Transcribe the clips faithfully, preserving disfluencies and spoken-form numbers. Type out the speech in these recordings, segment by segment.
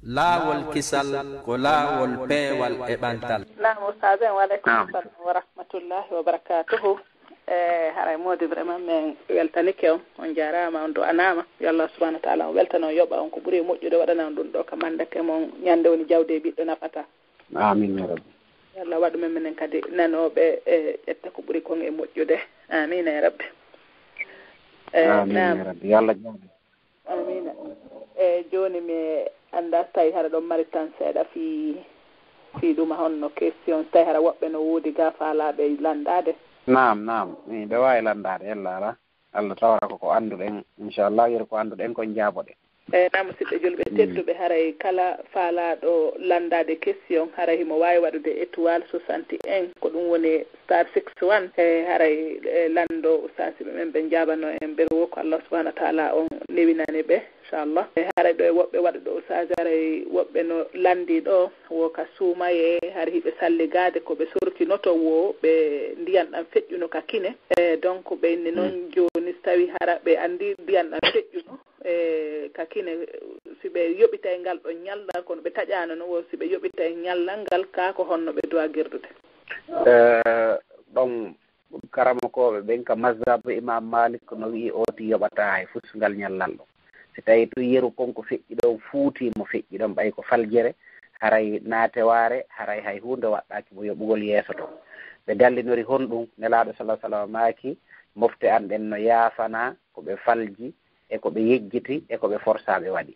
Laawol kisal ko laawol peewal e ɓantal. Naam, Ustaaz en, wa aleykum salam wa rahmatullahi wa barakatuhu. E, haray moodi vraiment min weltanike on, on jaaraama, on du'anaama. Yo Allah subhanahu wa ta'ala on weltano, on yoɓa on ko ɓuri e moƴƴude, waɗana on ɗum ɗo ka mandake mon, ñande woni jawdi e ɓiɗɗo nafata. Amin ya rabbi. Yo Allah waɗu men menen kadi nanooɓe e ƴetta ko ɓuri kon e moƴƴude. Amin ya rabbi. E, amin ya rabbi. Yo Allah jaaraama. Amiina. E, jooni mi anndaa so tawi hara ɗon mari tan seeɗa fii, fii ɗuma honno question, so tawi hara woɓɓe no woodi ga faalaaɓe lanndaade. Naam, naam. Miɗo waawi lanndaade, ella alaa. Allah tawata ko ko annduɗen, inchallah, yeru ko annduɗen ko njaaboɗen. E, naam, musidɓe julɓe tedduɓe, haray kala faalaaɗo lanndaade question, haray himo waawi waɗude étoile soixante et un, ko ɗum woni star six one. E, haray, e, lanndo ustaasiɓe men ɓe njaabano en, ɓe wo ko Allah subhanahu wa ta'ala on newinani ɓe, inchallah. E, haray ɗo e woɓɓe waɗuɗo ustaasi, haray woɓɓe no lanndi ɗo, wo ka suumaye, haray hiɓe salligaade ko ɓe sorkinoto, wo ɓe ndiyan ɗan feƴƴuno ka kine. E, donc ɓe inni noon jooni so tawi hara ɓe anndi ndiyan ɗan feƴƴuno, e, ka kine, si ɓe yoɓitay ngal ɗon ñallal, kono ɓe taƴaano no wo si ɓe yoɓitay ñallal ngal, kaa ko honno ɓe duwa gerdude? E, ɗon karamokooɓe ɓen ka mazhabu Imam Malik no wi'i ooti yoɓataa hay fus ngal ñallal ɗon. Si tawi tun yeru kon ko feƴƴi ɗon fuuti mo feƴƴi ɗon, ɓay ko faljere, haray naa tewaare, haray hay huunde waɗɗaaki mo yoɓugol yeeso ton. Ɓe dallinori honɗum? Nelaaɗo sallallahu alaihi wasallam maaki, mofte an ɗen no yaafanaa ko ɓe falji, e ko ɓe yejjiti, e ko ɓe forsaa ɓe waɗi.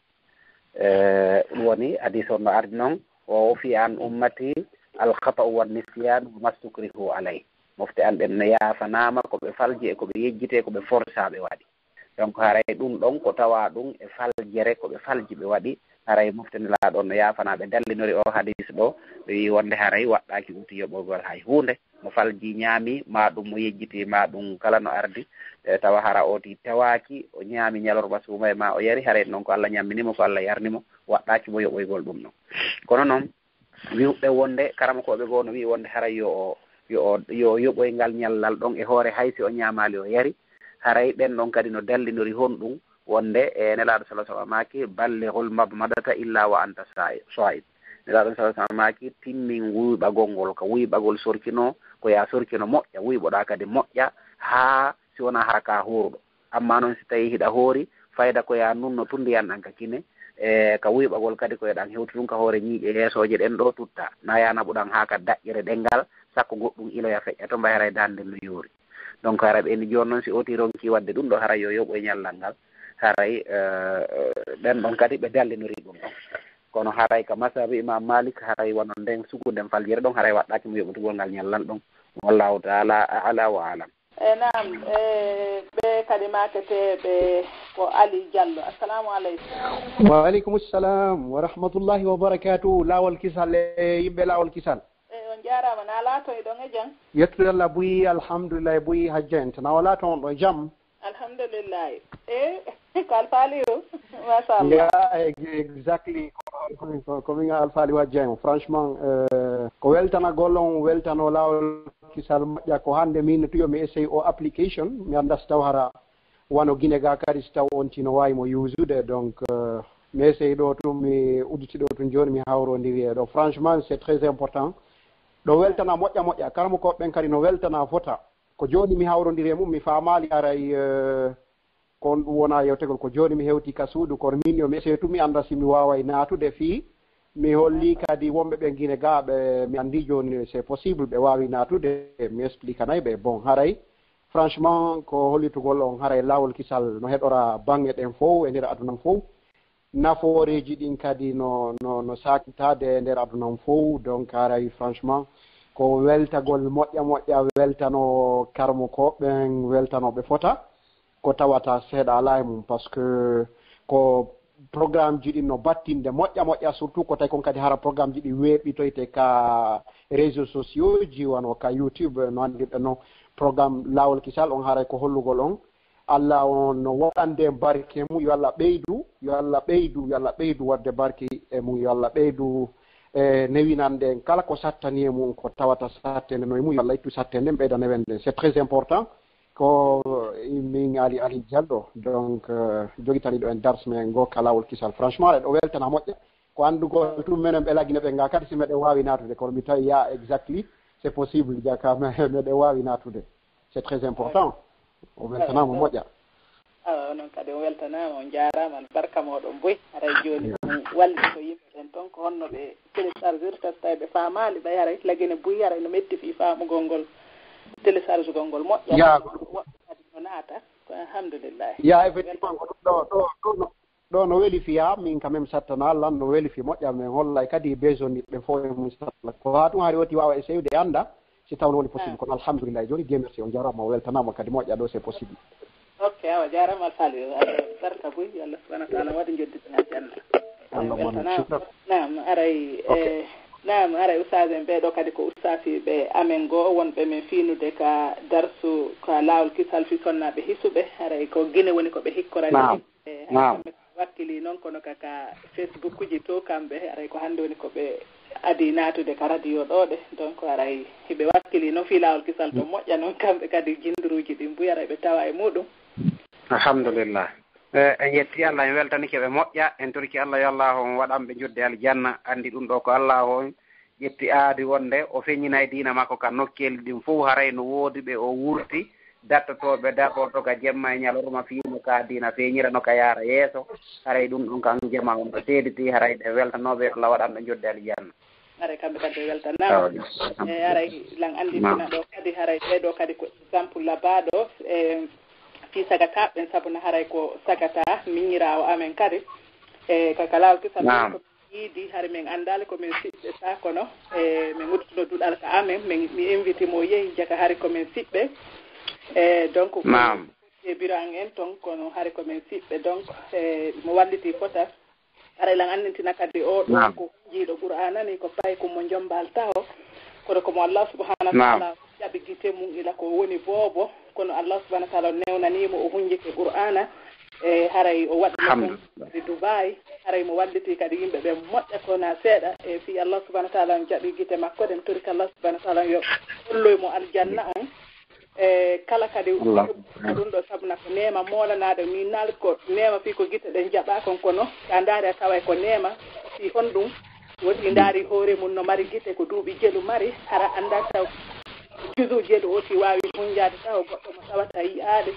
E, ɗum woni hadiis on no ardi non, o fi an ummati al khata'u wan nisyan wa mastukrihu alayh. Mofte an ɗen no yaafanaama ko ɓe falji e ko ɓe yejjiti e ko ɓe forsaa ɓe waɗi. Donc haray ɗum ɗon ko tawa ɗum e faljere, ko ɓe falji ɓe waɗi, haray mofte Nelaaɗo on no yaafanaa ɓe. Dallinori o hadiis ɗo, ɓe wi'i wonde haray waɗɗaaki ooti yoɓogol hay huunde. Mo falji ñaami, maa ɗum mo yejjiti, maa ɗum kala no ardi, e, tawa hara ooti tewaaki, o ñaami ñalorma suumaye maa o yari, haray non ko Allah ñammini mo, ko Allah yarni mo, waɗɗaaki mo yoɓoygol ɗum non. Kono non, wi'uɓe wonde, karamokooɓe goo no wi'i wonde haray yo o, yo o, yo o yoɓoy ngal ñallal ɗon e hoore, hay si o ñaamaali o yari, haray ɓen ɗon kadi no dallinori honɗum, wonde, e, Nelaaɗo sallallahu alaihi wasallam maaki, "Ballighul madmadata illa wa anta sa'i-, sa'im." Nelaaɗo sallallahu alaihi wasallam maaki, "Timmin wuyɓagol ngol, ka wuyɓagol sorkinoo, ko yaa sorkino moƴƴa, wuyɓoɗaa kadi moƴƴa, haa si wonaa hara ka hooruɗo. Amma non si tawi hiɗa hoori, fayda ko yaa nunno tun ndiyan ɗan ka kine, e, ka wuyɓagol kadi ko yo ɗan hewtu tun ka hoore ñiiƴe yeesooje ɗen ɗo tutta. Naa yaa naɓuɗan haa ka daƴƴere ɗenngal, sakko goɗɗum iloya feƴƴa to, mbay haray daande no yoori." Donc, haray ɓe inni jooni non, si ooti ronki waɗde ɗum ɗo, haray yo yoɓoy ñallal ngal. Haray, eh, eh, ɓen ɗon kadi ɓe dallinori ɗum ɗon. Kono haray ka mazhabu Imam Malik, haray wano nden sugu nden faljere ɗon, haray waɗɗaaki mo yoɓitugol ngal ñallal ɗon. Wallahu ta'ala a'la wa a'lam. E, naam, e, ɓe kadi maaketeeɓe ko Ali Diallo. Assalamu aleykum. Wa aleykum salam wa rahmatullahi wa barakatuh. Laawol kisal e yimɓe laawol kisal. E, on jaaraama. Na laatoy ɗon e jam? Yettude Allah buy, alhamdulillah buy, Hajja en. Tana o laato on ɗo jam? Alhamdulillah. E, ko Alfa Aliyu? Machallah. Yeah, ex-, exactly. Ko, ko, ko, ko min Alfa Aliyu Hajja en. Franchement, eh, ko weltanagol on, weltano laawol kisal moƴƴa. Ko hannde min tuyo mi essaye o application. Mi annda so taw hara wano Gine ga kadi so taw on tino waawi mo yuusude. Donc, euh, mi essaye ɗo tun, mi udditi ɗo tun jooni, mi hawrondiri e ɗo. Franchement, c'est très important. Ɗo weltana moƴƴa moƴƴa. Karamokooɓe ɓen kadi no weltana fota. Ko jooni mi hawrondiri e mum, mi faamaali haray, euh, kon ɗum wona yewtegol. Ko jooni mi hewti ka suudu, kono min yo mi essaye tun, mi annda si mi waaway naatude fii. Mi holli kadi wonɓe ɓen Gine ga, ɓe mi anndi jooni c'est possible, ɓe waawi naatude, mi explikanay ɓe. Bon, haray, franchement, ko hollitugol on haray laawol kisal no heɗora baŋŋe ɗen fow e nder aduna on fow. Nafooreeji ɗin kadi no, no, no saakitaade e nder aduna on fow. Donc, haray, franchement, ko weltagol moƴƴa moƴƴa, weltano karamokooɓe ɓen, weltano ɓe fota. Ko tawata seeɗa alaa e mum, parce que ko programme ji ɗin no battinde moƴƴa moƴƴa, surtout ko tawi kon kadi hara programme ji ɗi weeɓitoyte ka réseaux sociaux ji, wano ka YouTube, no anndirɗen no programme Laawol Kisal on, haray ko hollugol on Allah on no waɗande barke mum, yo Allah ɓeydu, yo Allah ɓeydu, yo Allah ɓeydu waɗde barke e mum, yo Allah ɓeydu e newinande en kala ko sattani e mum, ko tawata sattende no e mum, yo Allah ittu sattende, ɓeyda newende. C'est très important. Ko min Ali, Ali Diallo, donc, euh, jogitaniiɗo en dars men ngo ka Laawol Kisal. Franchement, eɗo weltana moƴƴa. Ko anndugol tun menen ɓe lagine ɓen ga kadi si meɗen waawi naatude, kono mi tawi ya exactly, c'est possible, jaka me-, meɗen waawi naatude. C'est très important. O weltanaama moƴƴa. Awa, onon kadi on weltanaama, on jaaraama, albarka mooɗon boy. Haray jooni ɗum walliti ko yimɓe ɓen ton, ko honno ɓe téléchargirta, so tawi ɓe faamaali, ɓay haray lagine buy, haray no metti fii faamugol ngol, téléchargegol ngol moƴƴa. Ya. Woɓɓe kadi no naata, ko alhamdulillahi. Ya, effectivement, ko ɗum ɗo, ɗo, ɗo no, ɗo no weli fiya, min quand même sattana lan no weli fi moƴƴa, men hollay kadi besoin ɓe fof e mum sattana. Ko haa ɗum hari woti waawa essayer de annda, si taw no woni possible. Kono alhamdulillah, jooni Dieu merci, on jarama, o weltanama kadi moƴƴa ɗo, c'est possible. Ok, awa jarama alfaali, barka buy, yo Allah subhanahu wa ta'ala waɗa joddi ɗum aljanna. Allah mo weltanama. Shukran. Naam, aray, ok. Eh, naam, aray ustaas en ɓe ɗo kadi ko ustaasiiɓe amen goo, wonɓe men fiinude ka darsu, ka laawol kisal fi sonnaaɓe hisuɓe, aray ko Gine woni ko ɓe hikkorani. Naam. Eh, naam. Wakkili noon kono ka, ka Facebook uji to kamɓe, aray ko hannde woni ko ɓe adi naatude ka radio ɗo de. Donc aray hiɓe wakkili noon fii laawol kisal to moƴƴa noon kamɓe kadi jinduruuji ɗin buy aray ɓe tawa e muɗum. Alhamdulillah. Eh, en yetti Allah, en weltanike ɓe moƴƴa, en torki Allah yo Allah on waɗan ɓe jodde aljanna. Anndi ɗum ɗo ko Allah on ƴetti aadi wonde o feññinay diina makko ka nokkeeli ɗin fow, haray no woodi ɓe o wurti dattotooɓe daɓoto ka jemma e ñalorma fii no ka diina feeñira no ka yaara yeeso. Haray ɗum ɗon kan jama on no seediti, haray ɓe weltanooɓe yo Allah waɗan ɓe jodde aljanna. Haray kamɓe kadi ɓe weltanaama. E haray lan anndintina ɗo kadi, haray ɓee ɗo kadi ko exemple labaaɗo e fii sagataaɓe ɓen, sabu na haray ko sagataa miñiraawo amen kadi. E ka, ka laawol kisal ko yiidi, hari min anndaali ko min siɓɓe, saa kono, e, min udduno duɗal ka amen, min, mi invite mo, o yehi jaka, hari ko min siɓɓe. E, donc, ko e biro an en ton, kono hari ko min siɓɓe. Donc, e, mo walliti fota. Haray lan anndintina kadi o ɗo ko hunjiiɗo Qur'aana ni, ko pay ko mo jombaal taho, kono ko mo Allah subhanahu wa ta'ala jaɓi gite mum ila ko woni boobo, kono Allah subhanahu wa ta'ala newnanii mo, o hunjike Qur'aana, e haray o waɗi mo ton kadi Dubai, haray mo walliti kadi yimɓe ɓe moƴƴa ko na seeɗa, e fii Allah subhanahu wa ta'ala on jaɓi gite makko ɗen, torika Allah subhanahu wa ta'ala yo holloy mo aljanna on. E kala kadi ɗum ɗo sabu na ko neema moolanaaɗo, mi naal ko neema fii ko gite ɗen jaɓaa kon, kono ka ndaari a taway ko neema fii honɗum. Woti ndaari hoore mum no mari gite, ko duuɓi jelu mari, hara anndaa taw juzu jelu o si waawi hunjaade taw goɗɗo mo tawata yi'aade.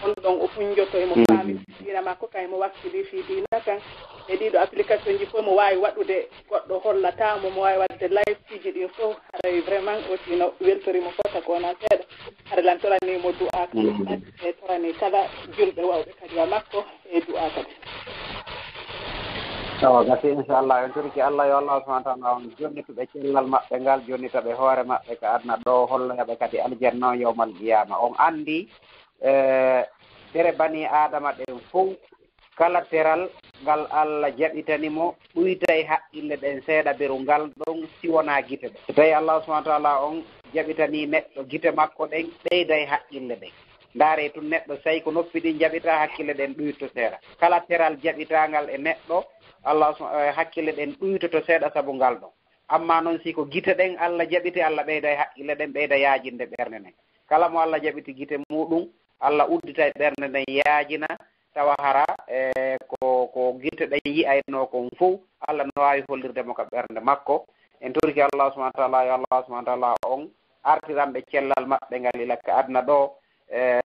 On ɗon o hunjoto, emo faami diina makko, kay mo wakkili fii diina kan. E ɗiɗo application ji fof mo waawi waɗude, goɗɗo hollata mo, mo waawi waɗde live fiji ɗin fof. Haray vraiment aussi no weltori mo fota ko wona seeɗa. Hara lan torani mo du'a kadi, e torani kala julɓe wawɓe kadi wa makko e du'a kadi. Tawa gasi, inchallah, en toriki Allah, yo Allah subhanahu wa ta'ala on jonnituɓe cellal maɓɓe ngal, jonnita ɓe hoore maɓɓe ka aduna ɗo, holloya ɓe kadi aljanna on yawmal qiyama. On andi, e, ɓere bani Adama ɗen fow, kala teral ngal Allah jaɓitani mo, ɗuytay haqqille ɗen seeɗa beru ngal ɗon, si wonaa gite ɗen. So tawi Allah subhanahu wa ta'ala on jaɓitani neɗɗo gite makko ɗen, ɓeyday haqqille ɗen. Ndaare tun neɗɗo, so tawi ko noppi ɗin jaɓita, hakkille ɗen ɗuytto seeɗa. Kala teral jaɓitaangal e neɗɗo, Allah su-, eh, hakkille ɗen ɗuytoto seeɗa sabu ngal ɗon. Amma non si ko gite ɗen Allah jaɓiti, Allah ɓeyday haqqille ɗen, ɓeyda yaajinde ɓernde nden. Kala mo Allah jaɓiti gite muɗum, Allah udditay ɓernde nden yaajina, tawa hara, e, ko, ko gite ɗen yi'ayno kon fow, Allah no waawi hollirde mo ka ɓernde makko. En toriki Allah subhanahu wa ta'ala, yo Allah subhanahu wa ta'ala on artiran ɓe cellal maɓɓe ngal ila ka aduna ɗo, e,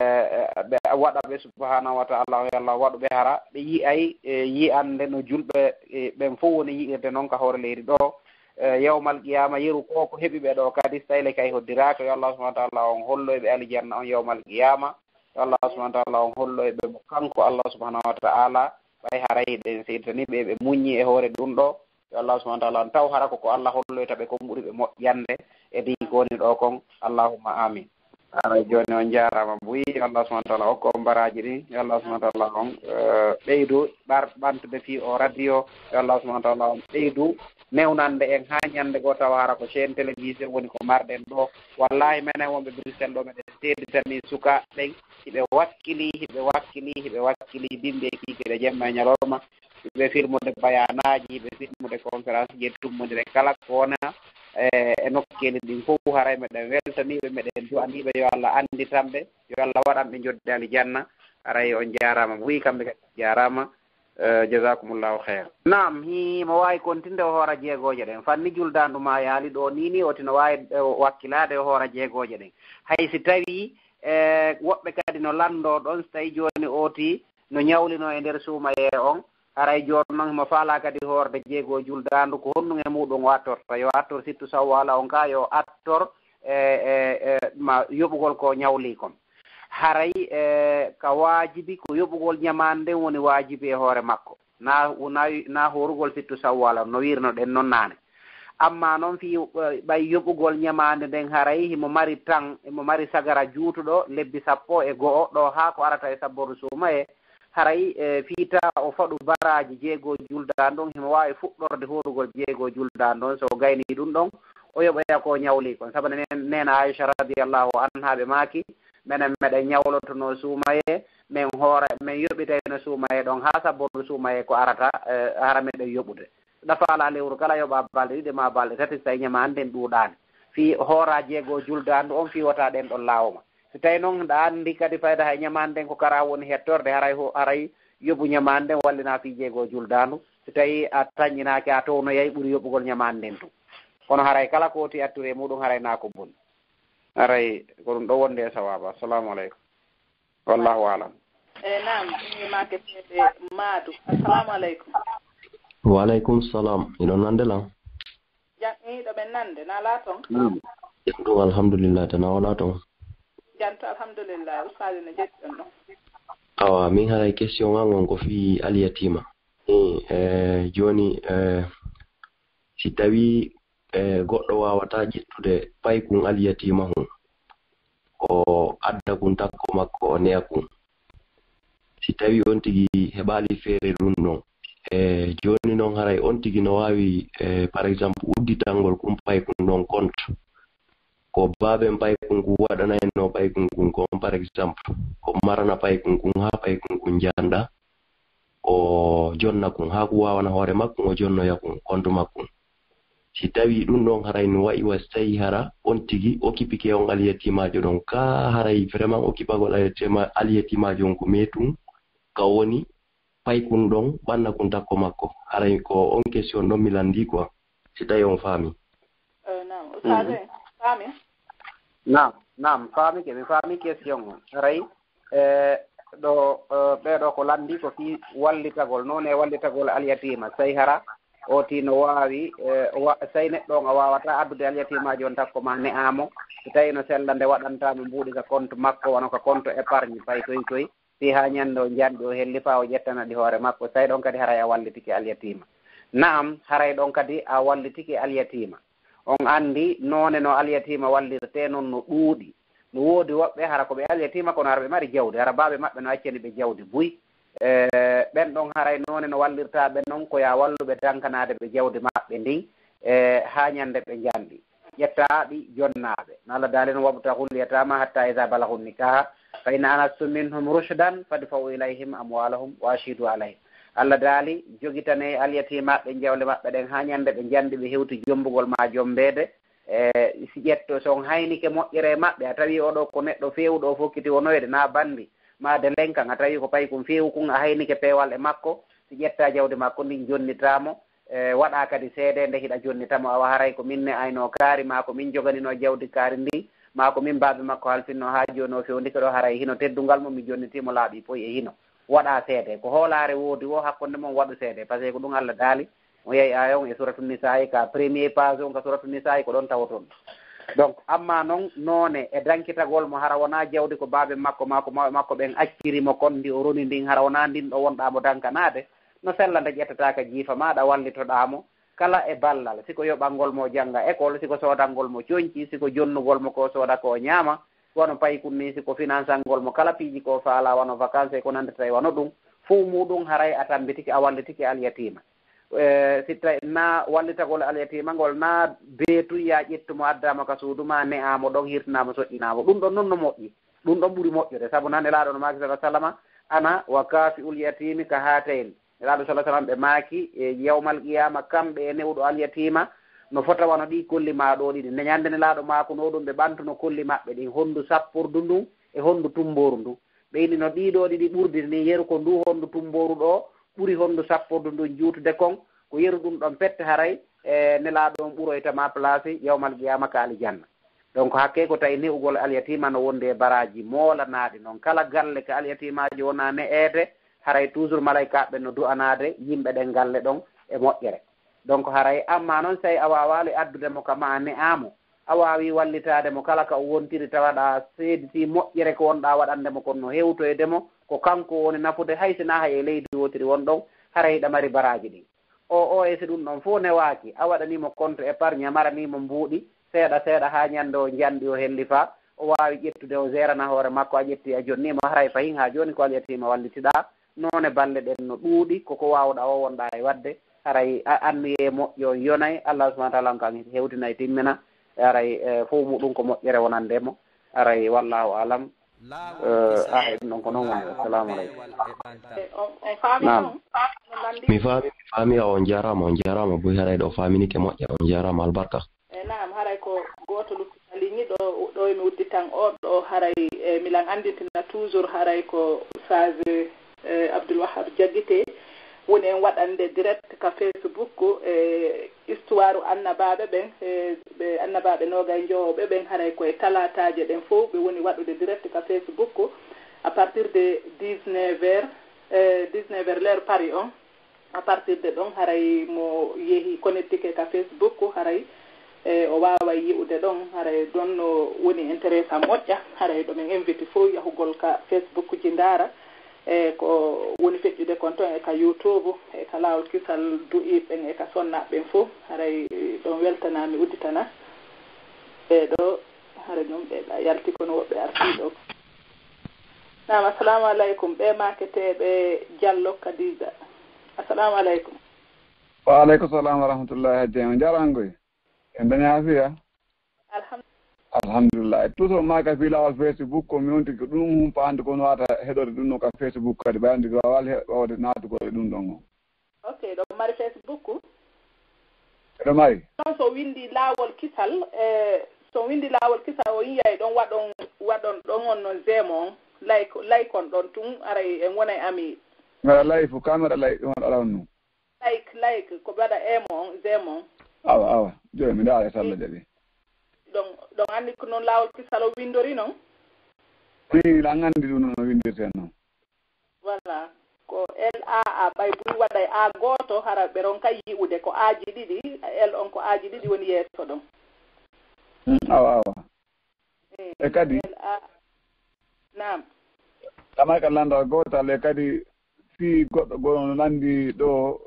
ɓe waɗa ɓe subhanahu wa ta'ala, yo Allah waɗu ɓe hara ɓe yi'ay, e, yi'ande no julɓe, e, ɓen fow woni yi'irde non ka hoore leydi ɗo. E, yawmal qiyama, yeru ko ko heɓi ɓe ɗo kadi, so tawi le kay hoddiraaka, yo Allah subhanahu wa ta'ala on holloy ɓe aljanna on yawmal qiyama. Yo Allah subhanahu wa ta'ala on holloy ɓe mo kanko Allah subhanahu wa ta'ala, ɓay haray ɗen seeditani ɓe, ɓe muññi e hoore ɗum ɗo. Yo Allah subhanahu wa ta'ala on taw hara ko, ko Allah holloyta ɓe kon ɓuri ɓe moƴƴande e ɗi ko woni ɗo kon. Allahumma amin. Haray jooni on jaaraama buy. Yo Allah subhanahu wa ta'ala okko on baraaji ɗin. Yo Allah subhanahu wa ta'ala on, eh, ɓeydu ɓar-, ɓantude fii o radio. Yo Allah subhanahu wa ta'ala on ɓeydu newnande en haa ñande goo tawa hara ko chaîne télévision woni ko marɗen ɗo. Wallahi menen wonɓe Bruxelles ɗo meɗen seeditani sukaaɓe ɓen. Hiɓe wakkili, hiɓe wakkili, hiɓe wakkili bimbi e kiikiiɗe jemma e ñalorma. Hiɓe filmude bayanaaji, hiɓe filmude conférence ji e tummondire kala ko wona, e, e nokkeeli ɗin fof. Haray meɗen weltaniiɓe, meɗen du'aniiɓe yo Allah annditan ɓe, yo Allah waɗan ɓe jodde aljanna. Haray on jaaraama buy, kamɓe kadi jaaraama. Eh, jazakumullahu khayr. Naam, himo waawi kontinde o hoora jeegooje ɗen. Fanni juldaandu ma yaali ɗo nii nii, oti no waawi, eh, wakkilaade o hoora jeegooje ɗen. Hay si tawii, eh, woɓɓe kadi no lanndoo ɗon, si tawii jooni oti no ñawlinoo e nder suumayee on, haray jooni noon himo faalaa kadi hoorde jeegoo juldaandu, ko honɗum e muɗum o attorta? Yo attor sittu sawwala on ka, yo attor, eh, eh, eh, ma yoɓugol ko ñawli kon. Haray, eh, ka waajibi, ko yoɓugol ñamaande nden woni waajibi e hoore makko. Na, na, na hoorugol sittu sawwala no wirno ɗen non naane. Amma non fii, eh, ɓay yoɓugol ñamaande nden haray himo mari tan, himo mari sagara juutuɗo lebbi sappo e go'o ɗo haa ko arata e sabboru suumayee, haray, eh, fii taa o faɗu baraaji jeegoo juldaandu on, himo waawi fuɗɗorde hoorugol jeegoo juldaandu on. So o gaynii ɗum ɗon, o yoɓoya ko ñawli kon. Sabu neen-, neena Aisha radiyallahu anha ɓe maaki, menen meɗen ñawlotonoo suumayee, men hoora, men yoɓitayno suumayee ɗon haa sabboru suumayee ko arata, eh, hara meɗen yoɓude. Ɗa faalaa lewru kala yoɓa balɗe ɗiɗi maa balɗe tati, si tawii ñamaande nden ɗuuɗaani. Fii hoora jeegoo juldaandu on, fii wota ɗen ɗon laawo ma. Si tawii non ɗa anndi kadi fayda hay ñamaande nden ko kara woni hettorde, haray ho-, haray yoɓu ñamaande nden wallina fii jeegoo juldaandu. Si tawii a tanƴinaaki, a townoyay, ɓuri yoɓugol ñamaande nden tun. Kono haray kala ko woti attude e muɗum, haray na ko boni. Haray ko ɗum ɗo wonde e sawaaba. Assalamu aleykum. Wallahu alam. E naam, mi maake seede Maadu. Assalamu aleykum. Wa aleykum salam. Hiɗon nande lan? Jam, hiɗo men nande, na laa ton? Naam. Jam ɗum, alhamdulillah, tan a wala ton? Jam to, alhamdulillah, ustaade no jeɗɗi on ɗon. Awa, min haray question an on ko fii alyatima. Eh, eh, jooni, eh, si tawii, eh, goɗɗo waawataa ƴettude paykun alyatima hun, o adda kun takko makko, o ne'a kun. Si tawii on tigi heɓaali feere ɗum ɗon, eh, jooni non haray on tigi no waawi, eh, par exemple, udditangol kun paykun ɗon compte. Ko baaben paykun kun waɗanayno paykun kun kon, par exemple, ko marana paykun kun haa paykun kun njanda, o jonna kun, haa kun waawana hoore makkun, o jonnoya kun, compte makkun. Si tawii ɗum ɗon haray no wa'i wa si tawii hara on tigi okipike on alyatimaajo ɗon, ka haray vraiment okipagol alyatima-, alyatimaajo on ko meetum, ka woni paykun ɗon, ɓanna kun takko makko. Haray ko on question ɗon mi lanndii quoi, si tawii on faami. Eh, naam. Ustaade, faami? Naam, naam, faami ke, mi faami question on. Haray, eh, ɗo, eh, ɓee ɗo ko lanndii ko fii wallitagol, noone wallitagol alyatima. Say hara, oti no waawi, eh, wa-, say neɗɗo on a waawataa addude alyatimaajo on takko ma ne'aamo, si tawii no sella nde waɗantaamo mbuuɗi ka compte makko, wano ka compte épargne, fay koy koy. Fii haa ñannde o njanɗi o helli faa o ƴettana ɗi hoore makko, say ɗon kadi haray a wallitike alyatima. Na'am, haray ɗon kadi a wallitike alyatima. On anndi noone no alyatima wallirtee non no ɗuuɗi. No woodi woɓɓe hara ko ɓe alyatima kono hara ɓe mari jawdi, hara baabe maɓɓe no accani ɓe jawdi buy. Eh, ɓen ɗon haray noone no wallirtaa ɓe non ko yaa wallu ɓe dankanaade ɓe jawdi maɓɓe ndin, eh, haa ñannde ɓe njanɗi. Ƴettaa ɗi jonnaaɓe. No Allah daali non, "Wabtagul yatama hatta idha balagun nikaha, fa in anastum minhum rushdan fadfa'u ilayhim amwalahum wa ashhidu alayhim." Allah daali, "Jogitanee alyatimaaɓe jawle maɓɓe ɗen haa ñande ɓe njanɗi, ɓe hewti jombugol maa jombeede." E si ƴetto, so on haynike moƴƴere e maɓɓe, a tawi oɗo ko neɗɗo feewuɗo o fokkiti wonoyde, naa bandi, maa de lenkan, a tawi ko paykun feewu kun, a haynike peewal e makko, si ƴetta jawdi makko ndin, jonnitaa mo, e, waɗa kadi seedeende hiɗa jonnita mo, awa haray ko min ne'ayno kaari, maa ko min joganino jawdi kaari ndin, maa ko min baabe makko halfinno haa jooni o fewndike ɗo, haray hino teddungal mo, mi jonnitii mo laaɓi poy e hino. Waɗa seede. Ko hoolaare woodi wo hakkunde mon, waɗu seede. Parce que ko ɗum Allah daali, on yehi aaya on e Suratu Nisaa'i, ka premier page on ka Suratu Nisaa'i, ko ɗon tawoton. Donc, amma non, noone e dankitagol mo, hara wonaa jawdi ko baabe makko, maa ko mawɓe makko ɓen acciri mo kon, ndi o roni ndin, hara wonaa ndin ɗo wonɗaa mo dankanaade, no sella nde ƴettataa ka jiifa maaɗa, wallitoɗaa mo kala e ballal, si ko yoɓangol mo jannga école, si ko soodangol mo coñci, si ko jonnugol mo ko sooda ko ñaama, wano paykun ni, si ko finansangol mo kala piiji ko faalaa, wano vacances e ko nanndata e wano ɗum, fow muɗum haray a tammbitike, a wallitike alyatiima. E, si tawi na wallitagol alyatiima ngol na beetu ya ƴettu mo addaa mo ka suudu ma, ne'aa mo ɗon, hirtinaa mo, soƴƴinaa mo. Ɗum ɗon non no moƴƴi. Ɗum ɗon ɓuri moƴƴude. Sabu nan Nelaaɗo no maaki, sallallahu alaihi wasallam, "Ana wa kaafi'ul yatiimi ka haatayni." Nelaaɗo, sallallahu alaihi wasallam, ɓe maaki, e yawmal qiyaama, kamɓe e ne'uɗo alyatiima, no fota wano ɗii kolli maa ɗoo ɗiɗi. Nde ñande Nelaaɗo maakuno ɗum, ɓe ɓantuno kolli maɓɓe ɗin, honndu sappordu ndun e honndu tumbooru ndun. Ɓe inni no ɗii ɗoo ɗiɗi ɓurdi ni, yeru ko ndu honndu tumbooru ɗoo, ɓuri honndu sappordu ndun juutude kon, ko yeru ɗun ɗon pette haray, e, Nelaaɗo on ɓuroyta ma place yawmal qiyaama ka aljanna. Donc, hakkee ko tawi ne'ugol alyatima no wondi e baraaji moolanaaɗi non. Kala galle ka alyatimaajo wona ne'eede, haray toujours malaykaaɓe ɓen no du'anaade yimɓe ɗen galle ɗon e moƴƴere. Donc, haray amma non, si a waawaali addude mo ka ma, a ne'aa mo, a waawi wallitaade mo kala ka o wontiri, tawa ɗa seediti moƴƴere ko wonɗa waɗande mo kon no hewtoyde mo, ko kanko woni nafude, hay si na hay e leydi wootiri won ɗon, haray hiɗa mari baraaji ɗin. O, o, e si ɗun ɗon fow newaaki, a waɗanii mo compte épargne, a maranii mo mbuuɗi seeɗa seeɗa haa ñande o njanɗi o hellifaa, o waawi ƴettude o gérana hoore makko, a ƴetti a jonnii mo, haray fahin haa jooni ko alyatima wallitiɗaa. Noone balle ɗen no ɗuuɗi, ko ko waawɗaa o wonɗaa e waɗde, haray a anniyee moƴƴo on yonay, Allah subhanahu wa ta'ala on kan hewtina e timmina, haray, e, fow muɗum ko moƴƴere wonande mo, haray wallahu alam. Eh, ah, e ɗum ɗon ko noon woni. Assalamu aleykum. E, on, on faami Naam. Noon? No lanndi? Mi faami, mi faami, on jaaraama, on jaaraama, buy haray ɗo faaminike moƴƴa, on jaaraama, albarka. E, naam, haray ko gooto lutti ka ligne ɗo, ɗo mi udditan o, ɗo haray, e, milan anndintina toujours haray ko Oustaz, e, Abdoul Wahab Diaguité woni en waɗande direct ka Facebook, e, histoire annabaaɓe ɓen, e, ɓe annabaaɓe noogay njowo ɓe ɓen, haray ko e talaataaje ɗen fow ɓe woni waɗude direct ka Facebook à partir de dix-neuf heures, e, dix-neuf heures l'heure Paris on. À partir de ɗon, haray mo yehi connectike ka Facebook, haray, e, o waaway yi'ude ɗon, haray ɗon no woni intéressant moƴƴa, haray ɗo men invite fow yahugol ka Facebook ji ndaara, e, ko woni feƴƴude kon ton e ka YouTube, e ka laawol kisal du'iiɓe ɓen, e ka sonnaaɓe ɓen fow, haray ɗon weltanaa mi udditana. E ɗo, haray ɗum ɓe yalti kono woɓɓe artii ɗo. Naam, assalamu aleykum. Ɓe maaketeeɓe Diallo Khadija. Assalamu aleykum. Wa aleykum salam wa rahmatullahi, Hajji. On njaaraama ngoy. En dañi aafiya? Alhamdulillah. Alhamdulillah. Toujours maaka fii laawol Facebook ko mi wonti ko ɗum humpaande ko no wata heɗorde ɗum no ka Facebook kadi ɓayde ko waawaa he-, waawde naatugol e ɗum ɗon o. Ok, ɗo mari Facebook? Eɗo mari. Ɗon so windi laawol kisal, e, so windi laawol kisal o yiyay ɗon waɗon, waɗon ɗon on no j'aime on, like, like on ɗon tun, aray en wonay ami. Mbeɗa like fu, ka mbeɗa like ɗum on aran nu. Like, like, ko mbaɗa aime on, j'aime on. Awa, awa. Jooni mi ndaara e talla jaɓi. Ɗon, ɗon anndi ko noon laawol kisal o windori noon? Min, lan anndi ɗum no windirte noon. Voilà. Ko L A A, ɓay buy waɗay A gooto, hara ɓe ronka yi'ude ko aaji ɗiɗi, L on ko aaji ɗiɗi woni yeeso ɗon. Mm, awa, awa. Eh, e kadi, L A, naam. Kamay ka lanndal gootal, e kadi fii goɗɗo gono no lanndi ɗo,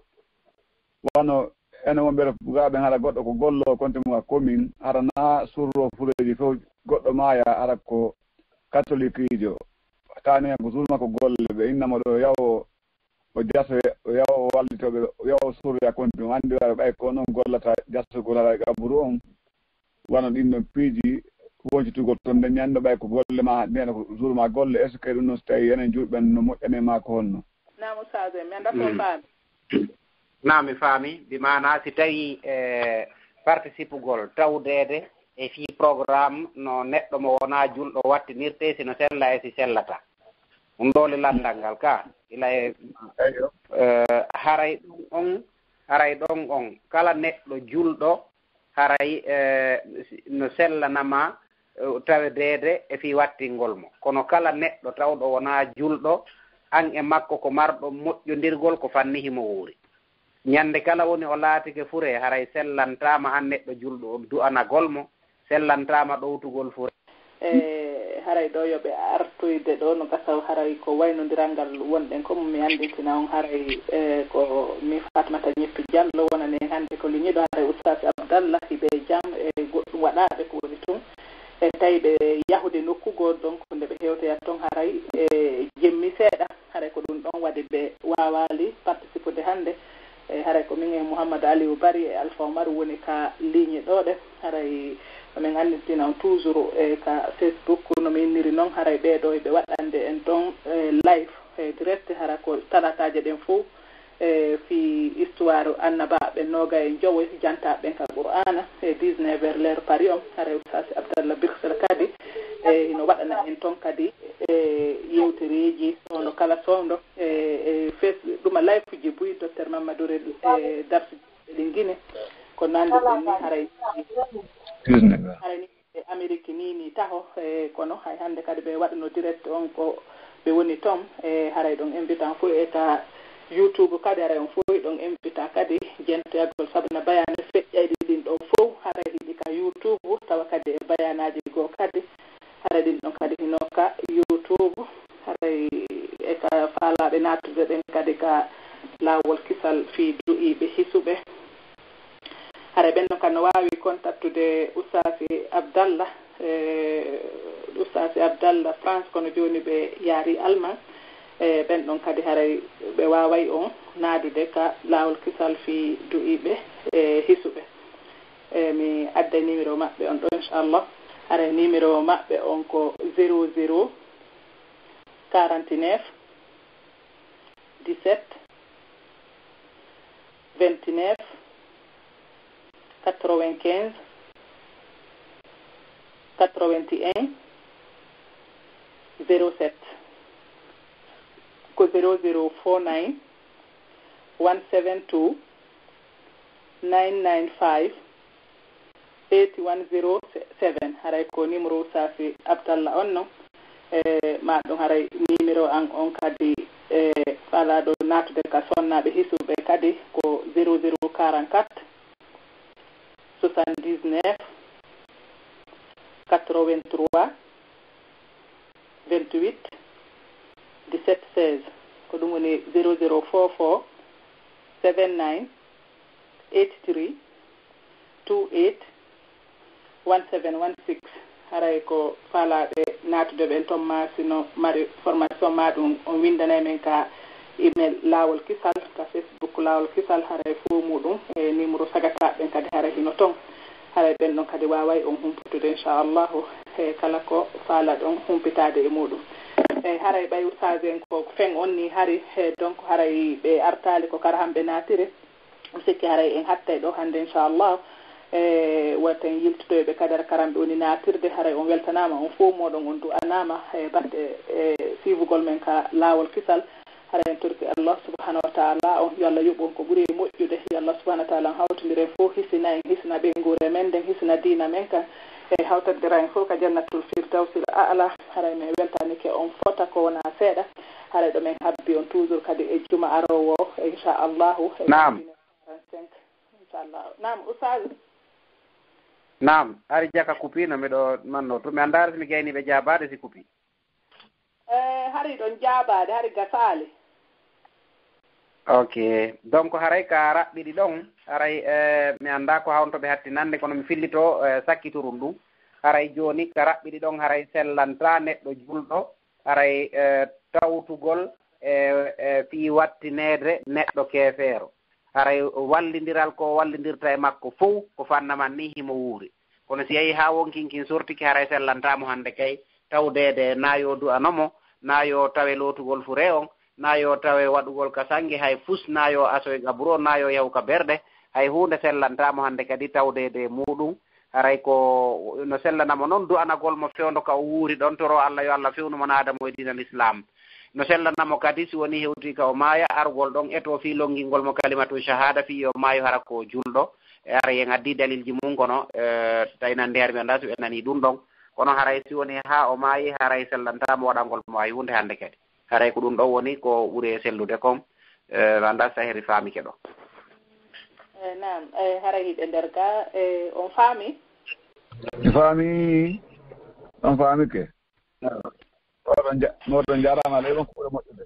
wano ene wonɓe rokkuɓe hara goɗɗo ko gollo konti mum ka commune, hara na surro fureeji fof goɗɗo maaya hara ko katolikiijo. Taani ko surma ko golle ɓe innamo ɗo yawo o jaso o yawo o wallito ɓe o yawo surya konti mum. Anndi wara ɓay ko noon gollata jasugol hara qaburu on. Wano ɗin ɗon piiji woncitugol ton nde ñande ɓay ko golle ma, ndena ko jour ma golle, est-ce que ɗum noon so tawi enen julɓe no moƴƴani ma ko honno? Naam, Oustaz, mi anndaa ko faami. Naam, mi faami. Bi maanaa si tawi, e, participugol tawdeede e fii programme no neɗɗo mo wonaa julɗo wattinirtee, si no sella e si sellataa. Ɗum ɗoo le lanndal ngal ka, ila e, e, haray ɗon on, haray ɗon on, kala neɗɗo julɗo haray, e, no sellanama, e, tawedeede e fii wattingol mo. Kono kala neɗɗo tawɗo wonaa julɗo, an e makko ko marɗo moƴƴondirgol ko fanni himo wuuri. Ñande kala woni o laatike fure, haray sellantaama an neɗɗo julɗo on du'anagol mo, sellantaama ɗowtugol fure. E, haray ɗo yo ɓe artoyde ɗo, no gasa haray ko waynondiral ngal wonɗen ko mi anndintina on haray, e, ko mi Fatmata Ñeppi Jallo wonani en hannde ko liñiiɗo haray Oustaz Abdallah hiɓe jam e goɗɗum waɗaaɓe ko woni tun. E, tawi ɓe yahude nokku goo, donc nde ɓe hewtoyat ton haray e jemmi seeɗa, haray ko ɗum ɗon waɗi ɓe waawaali participude hannde. E, haray ko min e Mouhamadou Aliou Bari e Alpha Oumar woni ka ligne ɗo ɗe. Haray ko min anndintina on toujours e ka Facebook no mi inniri noon, haray ɓee ɗo eɓe waɗande en ton, e, live, e, direct, hara ko talataaje ɗen fow, e, fii histoire annabaaɓe noogay e njowo jantaaɓe ɓen ka Qur'aana, e, dix-neuf heures l'heure Paris on, haray Oustaz Abdallah Birsel kadi, e, hino waɗana en ton kadi, e, e yewtereeji soondo kala soondo e e fes ɗuma layfuji buy docteur Mamadou Rel e darsuji ɗi Gine ko nande ɗum ni haray haray ni e Amérique ni ni taho e kono hay hannde kadi ɓe waɗuno direct on ko ɓe woni toon e haray ɗon invitan fof e ka YouTube kadi haray on fof ɗon invita kadi jentoyagol sabu na bayane feƴƴayɗi ɗin ɗon fof haray hiɗi ka YouTube tawa kadi e bayanaaji goo kadi haray ɗin ɗon kadi hino ka YouTube haray e ka faalaaɓe naatude ɓen kadi ka laawol kisal fii du'iiɓe hisuɓe. Haray ɓen ɗon kadi no waawi kontaktude Ustaasi Abdallah e Ustaasi Abdallah France kono jooni ɓe yaari Alman e ɓen ɗon kadi haray ɓe waaway on naadude ka laawol kisal fii du'iiɓe e hisuɓe. E mi adday numéro maɓɓe on ɗo inchallah. Haray numéro maɓɓe on ko zéro zéro quarante-neuf dix-sept vingt-neuf quatre-vingt-quinze quatre-vingt-un zéro sept ko zéro zéro four nine one seven two nine nine five eight one zero seven haray ko numéro Ustaasi Abdallah on non e ma ɗum haray numéro an on kadi e faalaaɗo naatude ka sonnaaɓe hisuɓe kadi ko zéro zéro quarante-quatre soixante-dix-neuf quatre-vingt-trois vingt-huit dix-sept seize ko ɗum woni zéro zéro four four seven nine eight three two eight one seven one six haray ko faalaaɓe naatude ɓen toon ma sino mari formation ma ɗum on winndanay men ka email laawol kisal ka Facebook laawol kisal haray fof muɗum e numéro sagataaɓe ɓen kadi haray hino toon haray ɓen ɗon kadi waaway on humputude inchallahu e kala ko faalaɗon humpitaade e muɗum e haray ɓay ustaas en ko fen on ni hari e donc haray ɓe artaali ko kara hamɓe naatire mi sikki haray en hattay ɗo hannde inchallah e waten yiltotoyɓe kadara karamɓe woni naatirde haray on weltanaama on fof moɗon on du'anaama e batte e siivugol men ka laawol kisal haray en torki allah subhanahu wa taala on yo allah yoɓu on ko ɓuri e moƴƴude yo allah subhanahu wa taala on hawtindira en fof hisina en hisina ɓeynguure men nden hisina diina men kan e hawtandira en fof ka jannatul firdawsil a'la haray men weltanike on fota ko wona seeɗa haray ɗo men habbi on toujours kadi e juma arowo o inchallahu e naam Naam, ari jaka kupi no miɗo manno to mi anndaare so mi gayni ɓe jaabaade si kupi. Eh, hari ɗon jaabaade, hari gasaali. Ok, donc haray ka raɓɓiɗi ɗon, haray eh, mi anndaa ko hawnto ɓe hattinande, kono mi fillito eh, sakkitorun ɗum. Haray jooni ka raɓɓiɗi ɗon, haray sellantaa neɗɗo julɗo, haray eh, tawtugol e eh, fii wattineede neɗɗo keefeero. Haray wallindiral ko o wallindirta e makko fow ko fannaman nii himo wuuri. Kono si yahii haa wonkinkin sortike haray sellantaa mo hannde kay tawdeede naa yo du'ano mo, naa yo tawe lootugol furee on, naa yo tawe waɗugol ka sannge hay fus, naa yo asoy gaburo, naa yo yahu ka berɗe, hay huunde sellantaa mo hannde kadi tawdeede e muuɗum. Haray ko no sellana mo non du'anagol mo fewndo ka o wuuri ɗon, toroo Alla yo Alla fewnu mo naada mo e diina Lislaam. No sellana mo kadi si wonii hewtii ka o maaya, arugol ɗon etoo fii lonngingol mo kalimatu shahaada fii yo maayu hara ko o julɗo. E haray en addii dalilji mum kono tawi nande hari mi anndaa si ɓe nanii ɗum ɗon. Kono haray si wonii haa o maayi haray sellantaa mo waɗangol mo hay huunde hannde kadi. Haray ko ɗum ɗon woni ko ɓuri e sellude kon. Mi anndaa si tawi hari faamike ɗo. Naam, haray hiɓe nder gaa, on faami? Mi faami, on faamike. Moɗon njaaraama, Allah yoɓan ko ɓuri moƴƴude.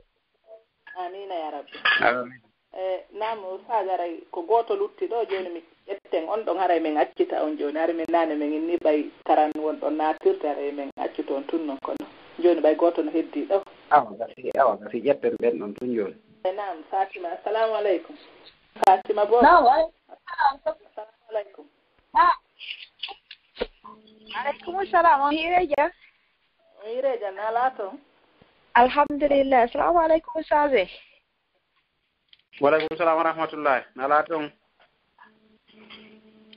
Amiina yaa rabbi. Amiin. E, naam, Ustaaz, haray ko gooto lutti ɗo, jooni mi ƴetten on ɗon, haray men accita on jooni. Haray min naane men inni ɓay karan won ɗon naatirde, haray men accuto on tun non kono. Jooni ɓay gooto no heddii ɗo. Awa, gasi, awa, gasi, ƴetten ɓen ɗon tun jooni. E, naam, Fatima, assalamu aleykum. Fatima Bobo. Naam, wa aleykum salam. Assalamu aleykum. Ah. Aleykum salam, on hiireeja? On hiireeja, naalaa ton? Alhamdulillah. Assalamu aleykum, Ustaaz. Wa aleykum salam wa rahmatullahi. Naalaa ton?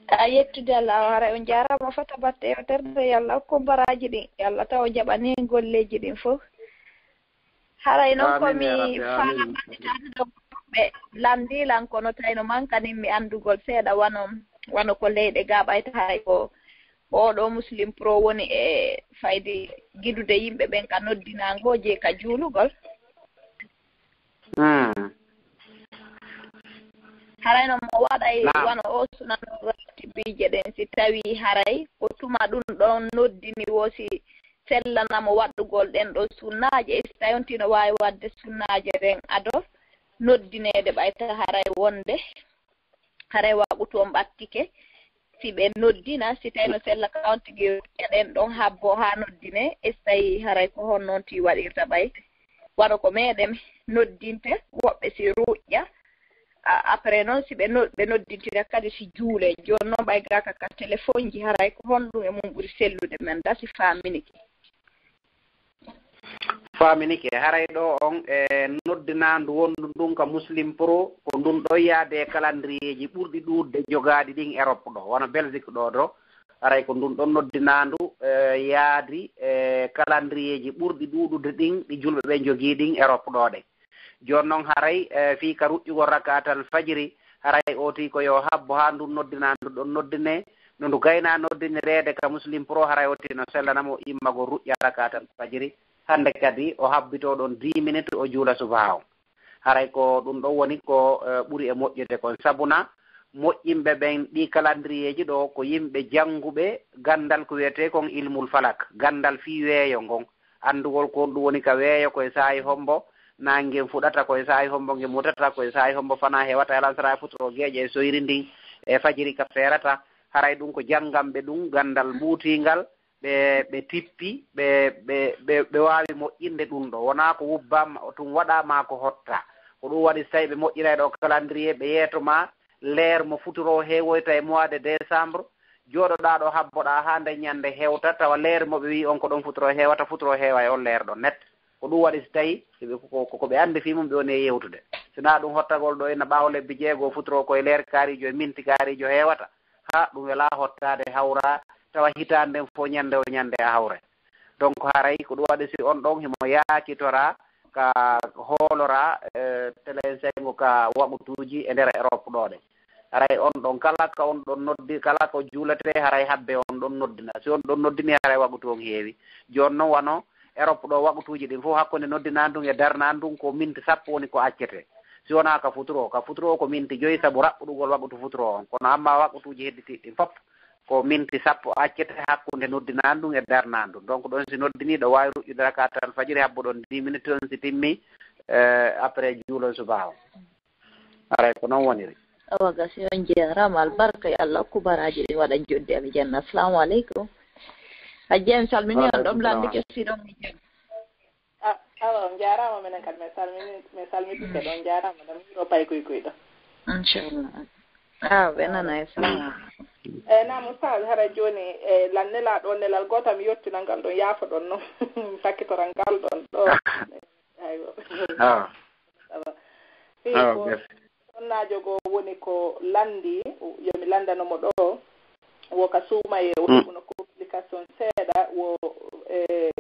Ka yettude Allah, awa haray on jaaraama fota batte yewtere nde, yo Allah hokku baraaji ɗin, yo Allah taw o jaɓani en golleeji ɗin fof. Haray noon ko mi faala ɓannitaade ɗo ɓe lanndii lan, kono tawi no mankanin mi anndugol seeɗa wano wano ko leyɗe gaa ɓayta hay ko oo ɗoo Muslim Pro woni e fayde gidude yimɓe ɓen ka noddinaangooji e ka juulugol. Haray no mo waɗay wano o sunan rattibiije ɗen, si tawi haray ko tuma ɗum ɗon noddini wo si sellana mo waɗugol ɗen ɗo sunnaaje, e si tawi on tino waawi waɗde sunnaaje ɗen ado noddineede ɓayta haray wonde haray waqutu on ɓattike, si ɓe noddina, si tawi no sella ka on tigi ruƴƴa ɗen ɗon habbo haa noddine, e si tawi haray ko hon noon ti waɗirta ɓay wano ko meɗen noddinte woɓɓe si ruƴƴa, a- après noon si ɓe no- ɓe noddintira kadi si juule. Jooni noon ɓay gaka ka téléphone ji haray ko honɗum e mum ɓuri sellude men da si faaminike. Faaminike haray ɗo on e noddinaandu wondu ndun ka Muslim Pro ko ndun ɗon yaade e kalandiriyeeji ɓurɗi ɗuuɗde jogaaɗi ɗin Erop ɗo wano Belgique ɗo ɗo haray ko ndun ɗon noddinaandu e yaadi e kalandiriyeeji ɓurɗi ɗuuɗude ɗin ɗi julɓe ɓen jogii ɗin Erop ɗo ɗen. Jooni non haray e fii ka ruƴƴugol rakaatal fajiri haray ooti ko yo habbo haa ndun noddinaandu ɗon noddinee no ndu gaynaa noddinireede ka Muslim Pro haray ooti no sellana mo immagol ruƴƴa rakaatal fajiri. Hannde kadi o habbitoo ɗon dix minutes o juula subaa on. Haray ko ɗum ɗon woni ko ɓuri e moƴƴude kon. Sabuna moƴƴinɓe ɓen ɗii kalandiriyeeji ɗoo ko yimɓe jannguɓe ganndal ko wiyetee kon ilmul falak, ganndal fii weeyo ngon, anndugol ko honɗum woni ka weeyo, ko e saa'i hommbo naange ngen fuɗata, ko e saa'i hommbo nge mutata, ko e saa'i hommbo fanaa hewata e alansaraa futuro geeƴe e soyri ndin e fajiri ka feerata. Haray ɗum ko jannganɓe ɗum ganndal mbuutiingal. Ɓe ɓe tippi, ɓe ɓe ɓe ɓe waawi moƴƴinde ɗum ɗoo. Wonaa ko wubbaama tun waɗaa maa ko hottaa. Ko ɗum waɗi so tawii ɓe moƴƴinay ɗoo calendrier, ɓe yeeto maa leer mo futuro heewoyta e mois de décembre, jooɗoɗaa ɗoo habboɗaa haa nden ñannde hewta, tawa leer mo ɓe wi'i on ko ɗon futuro heewata, futuro heeway on leer ɗon net. Ko ɗum waɗi so tawii ko ko ɓe anndi fii mum ɓe woni e yewtude. Si wonaa ɗum hottagol ɗoo ina ɓaawo lebbi jeego futuro ko e leer kaariijo e minti kaariijo heewata. Haa ɗum welaa hottaade hawraa tawa hitaande nden fof ñannde o ñannde a hawray. Donc haray ko ɗum waɗi si on ɗon himo yaakitoraa ka hooloraa tele en sengo ka waqutuuji e nder Erop ɗoo ɗen. Haray on ɗon kala ka on ɗon noddi kala ko juuletee haray habbe on ɗon noddina. Si on ɗon noddini haray waqutu on heewi. Jooni non wano Erop ɗoo waqutuuji ɗin fof hakkunde noddinaandu e darnaandu ko minti sappo woni ko accetee. Si wonaa ka futuro, ka futuro ko minti joyi sabu raɓɓuɗugol waqutu futuro on. Kono amma waqutuuji hedditiiɗi ɗin fof ko minti sappo accetee hakkunde noddinaandu e darnaandu. Donc ɗon si noddinii ɗo waawi ruƴƴude rakaatal fajiri habbo ɗon dix minutes on si timmi après juulon subaa on. Haray ko non woniri. Awa gasi on jeeraama albarka yo Allah okku baraaji ɗin waɗa joddi aljanna. Assalamu aleykum. Hajji en salmini on ɗon lanndike siɗon mi jam. Awa on jaaraama minen kadi min salmini min salmitike ɗon jaaraama ɗon miro pay koy koy ɗo. Inchallah. Awa ɓe nana e salamu. Eyi nam oustaz hara jooni e lan nelaaɗo on nelal gootal mi yottina ngal ɗon yaafo ɗon noon mi sakkitoran ngal ɗon ɗo. Aywa. Awa. Fii ko sonnaajo goo woni ko lanndii, yo mi lanndano mo ɗoo, wo ka suumayee, o heɓuno complication seeɗa, wo e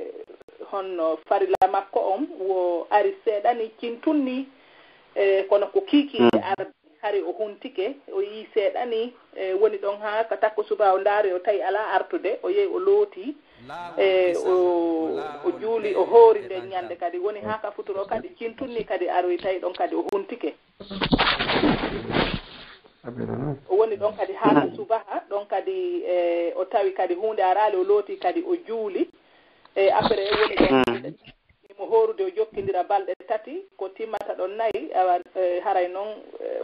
honno farilla makko on, wo ari seeɗa nii, cintun nii, e kono ko kiikiiɗe arde, hari o huntike, o yii seeɗa nii, e woni ɗon haa ka takko subaa, o ndaari, o tawi alaa artude, o yehi o lootii. E o o juuli o hoori nden ñande kadi woni haa ka futuro kadi cintunni kadi aroy tawi ɗon kadi o huntike. O woni ɗon kadi haa ka subaha ɗon kadi e o tawi kadi huunde araali o looti kadi o juuli. E après woni ɗon himo hoorude o jokkindira balɗe tati ko timmata ɗon nayi awa haray noon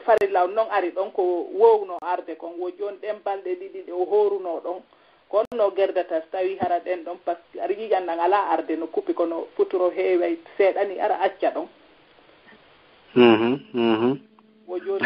farilla on noon ari ɗon ko woowno arde kon wo jooni ɗen balɗe ɗiɗi ɗe o hoorunoo ɗon. Ko on no gerdata so tawii hara ɗen ɗon pasque aɗa yiyan ɗan alaa arde no kupi kono futuro heeway seeɗa ni ara acca ɗon. Wo jooni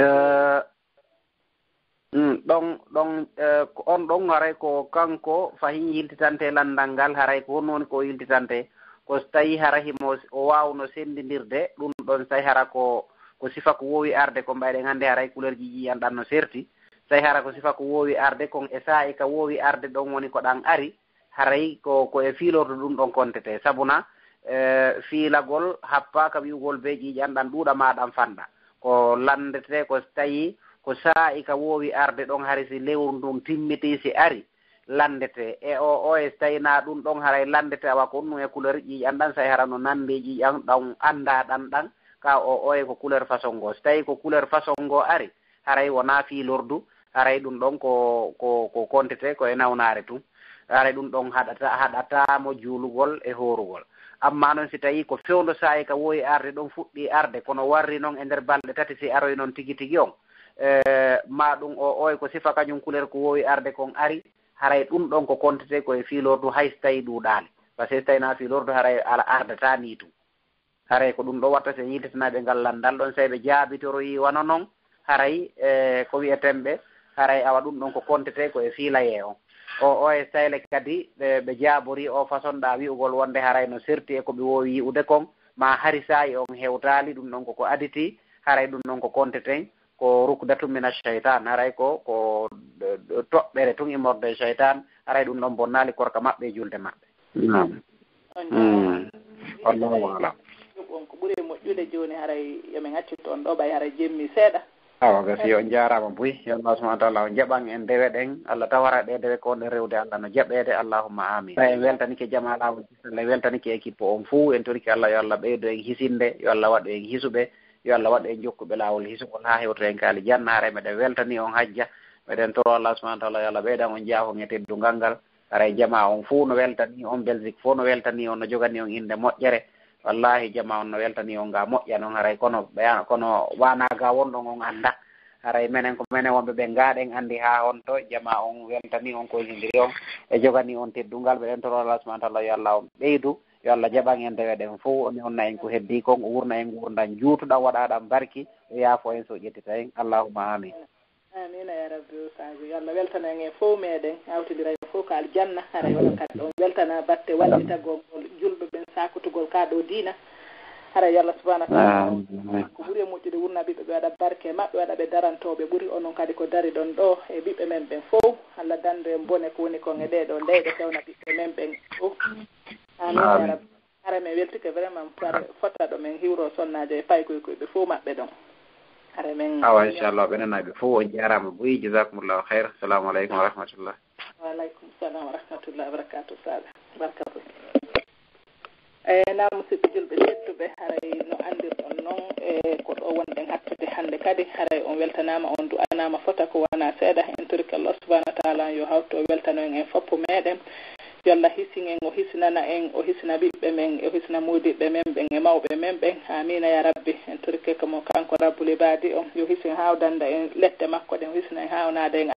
ɗon ɗon ko on ɗon haray ko kanko fahin yiltitante lanndal ngal haray ko honno woni ko o yiltitante ko so tawii hara himo o waawno senndindirde ɗum ɗon so tawii hara ko ko sifa ko woowi arde ko mbayɗen hannde haray kulerji ƴiƴan ɗan no serti. Tawi hara ko sifa ko woowi arde kon e saa'i ka woowi arde ɗon woni ko ɗan ari, haray ko ko e fiilordu ɗun ɗon kontetee. Sabuna eh, fiilagol happaaka wi'ugol bee ƴiiƴan ɗan ɗuuɗa maa ɗan fanɗa. Ko lanndetee ko si tawii ko saa'i ka woowi arde ɗon, hari si lewru ndun timmitii, si ari, lanndetee. E o, o e si tawii naa ɗun ɗon, haray lanndetee, awa ko ɗun e couleur ƴiiƴan ɗan, si hara no nanndi ƴiiƴan ɗan anndaa ɗan ɗan, ka o, o e ko couleur façon goo. Si tawii ko couleur façon goo ari, haray wonaa fiilordu, haray ɗun ɗon ko, ko, ko kontetee ko e nawnaare tun. Haray ɗun ɗon haɗata, haɗataa mo juulugol e hoorugol. Ammaa non si tawii ko fewndo saa'i ka woowi arde ɗon fuɗɗii arde, kono warri non e nder balɗe tati si aroyi non tigi tigi on, eh, maa ɗun o, o e ko sifa kañun couleur ko woowi arde kon ari, haray ɗun ɗon ko kontetee ko e fiilordu hay si tawii ɗuuɗaali. Parce que si tawii naa fiilordu haray ala ardataa nii tun. Haray ko ɗun ɗon watta si en yiltitanaa ɓe ngal lanndal ɗon, si ɓe jaabitoroyii wano non, haray, eh, ko wi'eten ɓe, haray awa ɗun ɗon ko kontetee ko e fiilayee on. O, o e si tawii kadi ɓe, ɓe jaaborii o façon ɗaa wi'ugol wonde haray no serti e ko ɓe woowi yi'ude kon, maa hari saa'i on hewtaali, ɗun ɗon ko ko aditii, haray ɗun ɗon ko kontetee ko rukdatun mina shaytan, haray ko, ko, eh, toɓɓere tun immorde e shaytan, haray ɗun ɗon bonnaali korka maɓɓe e julde maɓɓe. Naam. On Mm. Allahu a'lam. On ko ɓuri e moƴƴude jooni, haray yo min accu toon ɗoo, ɓay haray jemmi seeɗa. Awa, gasi, on jaaraama buy. Yo Allah subhanahu wa ta'ala on jaɓan en dewe ɗen. Allah tawara ɗe dewe ko wonɗe rewde, Allah no jaɓeede. Allahumma amin. Tawi en weltanike jamaa laawol, Allah weltanike équipe on fuu. En torike Allah, yo Allah ɓeydo en hisinde, yo Allah waɗu en hisuɓe, yo Allah waɗu en jokkuɓe laawol hisugol haa hewtoen ka aljanna. Haray meɗen weltani on hajja. Meɗen toro Allah subhanahu wa ta'ala yo Allah ɓeydan on jaafo e teddungal ngal. Haray jamaa on fuu no weltani on, Belgique fuu no weltani on, no jogani on innde moƴƴere. Wallaahi, jamaa on no weltani on, ga moƴƴa non haray, kono ɓeya-, kono waanaa ga wonɗon on anndaa. Haray menen ko menen wonɓe ɓe ga ɗen anndi haa honto jamaa on weltani on, koyndindiri on e jogani on teddungal. Meɗen toro Allah subhanahu wa ta'ala yo Allah on ɓeydu, yo Allah jaɓan en dewe ɗen fuu, o newnna en ko heddii kon, o wurna en nguurndam juutuɗam, waɗa ɗam barki, o yaafo en so o ƴettita en. Allahumma amin. Amiina yaa Rabbi, Ustaazu. Yo Allah weltano en e fow meɗen, hawtindira en fow ka aljanna. Haray onon kadi on weltana batte wallitagol julɓe ɓen, sakotugol ka ɗoo diina. Haray yo Allah subhanahu wa ta'ala, Amiin. Ko ɓuri e moƴƴude wurna ɓiɓɓe ɓe, waɗa barke e maɓɓe, waɗa ɓe darantooɓe ɓuri onon kadi ko dariɗon ɗoo e ɓiɓɓe men ɓen fow. Allah dandu en bone ko woni kon e ɗee ɗoo leyɗe, fewna ɓiɓɓe men ɓen fow. Amiin yaa Amiin. Rabbi. Hara min weltike vraiment, hara fota ɗo min hiwro sonnaajo e paykoy koy ɓe fow maɓɓe ɗon. Hara min Awa, inchallah, ɓe nanaa ɓe fow. On jaaraama buy, jazakumullahu khair. Assalamu aleykum wa rahmatullah. Wa aleykum salam wa rahmatullah wa barakatuh, Saala. Barka buy. E, naam, musidɓe julɓe tedduɓe, haray no anndirɗon non, e, ko ɗo wonɗen hattude hannde kadi. Haray on weltanaama, on du'anaama fota ko wonaa seeɗa. En torike Allah subhanahu wa ta'ala yo hawtu o weltano en, en foppo meɗen. Yo Allah hisin en, o hisinana en, o hisina ɓiɓɓe men, o hisina moodiɓɓe men ɓen e mawɓe men ɓen. Amiina yaa Rabbi. En torike ko mo kanko Rabbul Ibaadi on. Yo hisin haa o dannda en lette makko ɗen, o hisina en haa o naada en